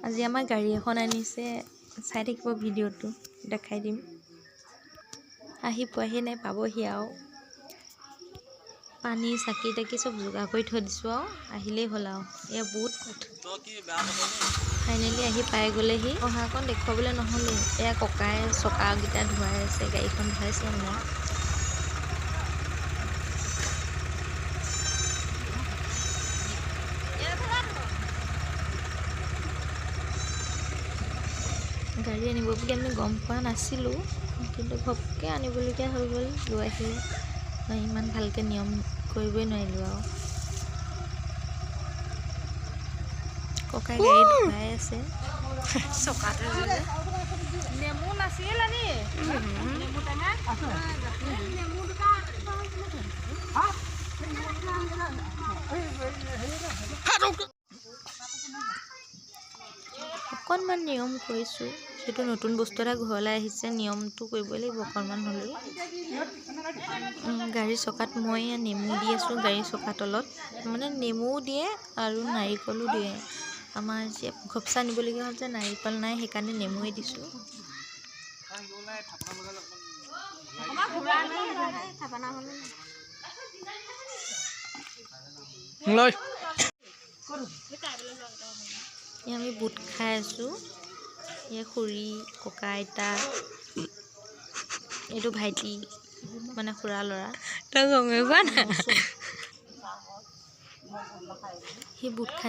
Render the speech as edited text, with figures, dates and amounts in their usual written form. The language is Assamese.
আজি আমাৰ গাড়ী এখন আনিছে, চাই থাকিব ভিডিঅ'টো, দেখাই দিম। আহি পোৱাহি নাই, পাবহি আৰু। পানী চাকি তাকি চব যোগাৰ কৰি থৈ দিছোঁ আৰু, আহিলেই হ'ল আৰু। এয়া বুট ফাইনেলি আহি পাই গ'লেহি। অহাকণ দেখুৱাবলৈ নহ'লেই। এয়া ককাই চকাকেইটা ধুৱাই আছে, গাড়ীখন ধুৱাইছে মানে। গাড়ী আনিব বুলি আমি গম পোৱা নাছিলোঁ, কিন্তু ঘপকৈ আনিবলগীয়া হৈ গ'ল, লৈ আহিলে। ইমান ভালকৈ নিয়ম কৰিবই নোৱাৰিলোঁ আৰু। ককাই গাড়ী ধুৱাই আছে। নেমু নাছিল আনি নেমু টেঙা নেমু দুটা। অকণমান নিয়ম কৰিছোঁ, যিহেতু নতুন বস্তু এটা ঘৰলৈ আহিছে, নিয়মটো কৰিবই লাগিব অকণমান হ'লেও। গাড়ীৰ চকাত মই নেমু দি আছোঁ, গাড়ীৰ চকা তলত মানে নেমুও দিয়ে আৰু নাৰিকলো দিয়ে। আমাৰ যে ঘপচা আনিবলগীয়া হ'ল যে নাৰিকল নাই, সেইকাৰণে নেমুৱে দিছোঁ। আমি বুট খাই আছোঁ। এই খুৰী, ককা, আইতা, এইটো ভাইটি মানে খুৰা ল'ৰা। তই গমেই পোৱা নাই। সি বুট খাই।